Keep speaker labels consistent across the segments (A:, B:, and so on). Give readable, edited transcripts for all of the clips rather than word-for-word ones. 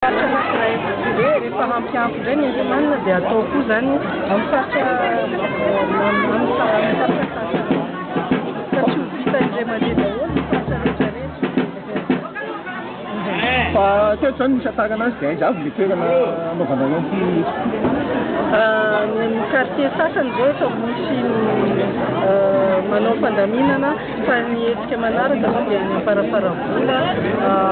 A: Faritra anankiray dia rehefa hampiampy indray ny enti-manana dia atao koa izany amin'ny faritra amin'ny faritra sasany fa tsy ho vita indray mandeha daholo ny faritra rehetra rehetra.
B: Fa teto izany misy atarana azy dia aiza avy ilay toerana anaovanareo an'ity hetsika ity?
A: Ny amin'ny quartier sasany izao efa misy manao fandaminana fa ny hetsika manaraka izao dia any Amparafaravola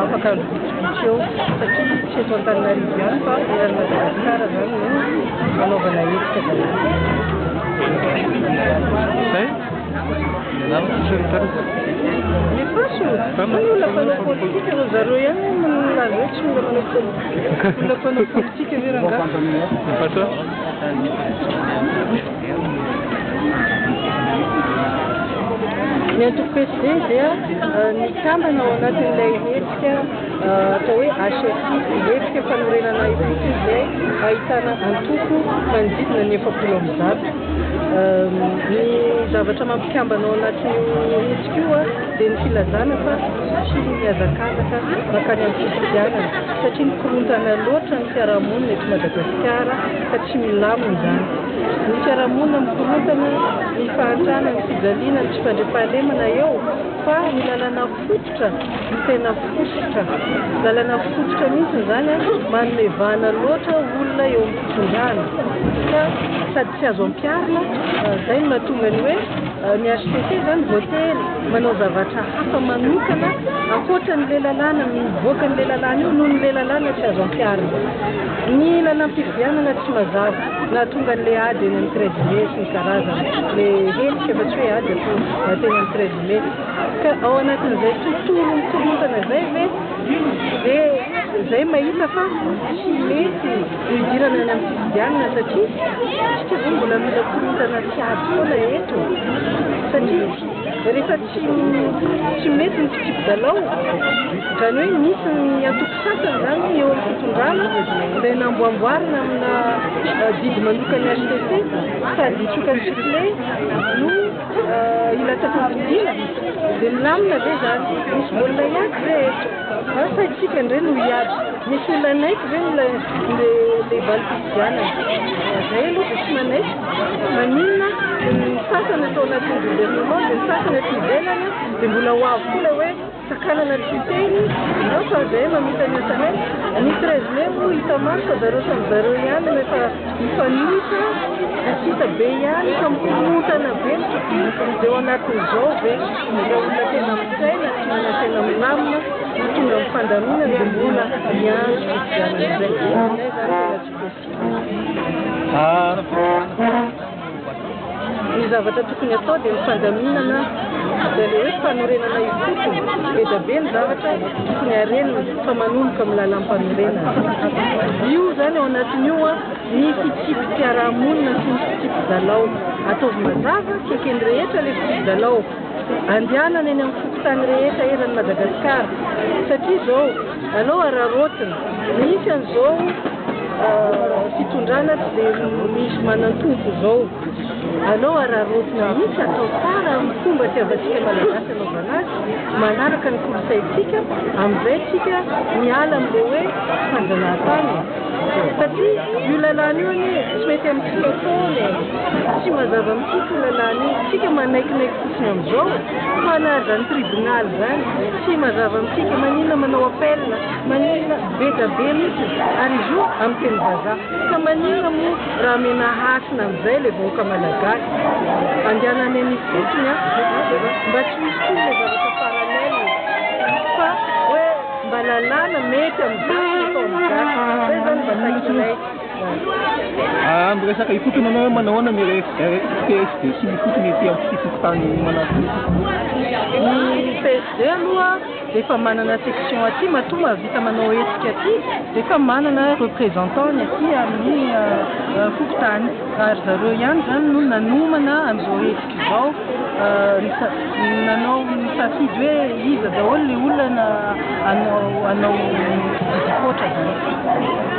A: afaka andro vitsivitsy eo satria tsy eto Antananarivo ihany fa eran'i Madagasikara izany no hanaovana hetsika daholo.
C: Zay?
A: Lefaso, fa ny olona mpanao politika ry zareo ihany no milaza hoe tsy mila manao politika. Olona mpanao politika ve rangahy?
C: Lefaso.
A: Ny antoko PSD dia nikambana ao anatin'ilay hetsika atao hoe HFI, hetsika fanorenana ifotony izay ahitana antoko manodidina ny 140. Ny zavatra mampikambana ao anatin'io hetsika io dia ny filazana fa tsy mihazakazaka mankany amin'ny fifidianana satria mikorontana loatra ny fiarahamonina eto Madagasikara ka tsy milamina izany. Ny fiarahamonina mikorontana, ny fahantrana, ny fijaliana, ny tsy fandriampahalemana eo fa ny lalàna fototra no tena fositra. Lalàna fototra mihitsy izany manome vahana loatra olona eo amin'ny fitondrana ka sady tsy azo ampiharina, izay no mahatonga ny hoe ny HCC izany voatery manao zavatra hafa manokana ankoatra an'ilay lalàna mivoaka an'ilay lalàna io noho n'ilay lalàna tsy azo ampiharina. Ny lalàm-pifidianana tsy mazava nahatonga an'ilay ady eny amin'ny 13 mai sy ny karazany, ilay hetsika fa tsy hoe ady akory, teny amin'ny 13 mai. Ka ao anatin'izay tontolo mikorontana izay ve dia izay mahita fa tsy mety ny hidirana any amin'ny fifidianana satria isika ve mbola mila korontana sy ady foana eto satria rehefa tsy tsy mety ny fitsipi-dalao izany hoe misy ny antoko sasany izany eo amin'ny fitondrana izay namboamboarina amina didy manokan'ny HCC sady hitsoka ny sifflet no hilatsaka ho fidiana dia milamina ve izany? Misy baolina hiady ve eto? Sa isika indray no hiady? Misy olona hanaiky ve ilay valim-pifidianana? Izay aloha dia tsy manaiky. Maninona ny sasany atao anatin'ny gouvernement dia ny sasany aty ivelany dia mbola ho avy koa ilay hoe Sakanana tsy hiteny ianao fa zahay mamita ny asanay. Ny 13 mai moa hita maso fa zareo samy zareo ihany no efa mifanohitra dia tsy hita be ihany fa mikorontana be ny tontolo dia ao anatin'izao ve ireo olona tena misaina sy manan-tsaina milamina no tonga amin'ny fandaminana dia mbola miandry fifidianana indray. Aminay izany tena tsy possible. Ny zavatra tokony atao dia ny fandaminana izay ilay hoe fanorenana ifotony. Be dia be ny zavatra tokony harenina fa manomboka amin'ny lalam-panorenana. Io izany ao anatin'io ny fitsipi-piarahamonina sy ny fitsipi-dalao. Ataovy mazava sy eken'ny rehetra ilay fitsipi-dalao. Andehanana eny amin'ny fokontany rehetra eran'i Madagasikara satria izao aleo araraotina. Misy an'izao fitondrana tsy dia misy manan-tompo izao. Aleo araraotina mihitsy atao tsara amin'ny fomba itiavantsika Malagasy anaovana azy, manaraka ny kolontsaintsika, amin'izay tsika miala amin'ilay hoe fanjanahantany e. Satria io lalàna io anie tsy mety amintsika foana e. Tsy mazava amintsika io lalàna io. Tsika manaikinaiky fotsiny amin'izao fa na izany tribonaly izany tsy mazava amintsika. Maninona manao appel, maninona be dia be mihitsy ary izy io amin'ny teny vazaha. Ka maninona moa raha omena hasina amin'izay ilay vahoaka malagasy. Andehanana eny ifotony mba tsy ho hisy intsony ilay zavatra parallèle fa hoe mba lalàna mety amin'ny gasy no atao amin'ny gasy. Izay izany mba takinay.
B: Miresaka ifotony ianao hoe manao ahoana ny PSD sy ny ifotony ety amin'ity fokontany Manarintsoa ity?
A: Ny PSD aloha dia efa manana section aty, matoa mahavita manao hetsika aty dia efa manana représentant ny aty amin'ny fokontany ary zareo ihany izany no nanomana an'izao hetsika izao, nanao nisafidy hoe iza daholo ilay olona hanao hanao didim-poatra izany.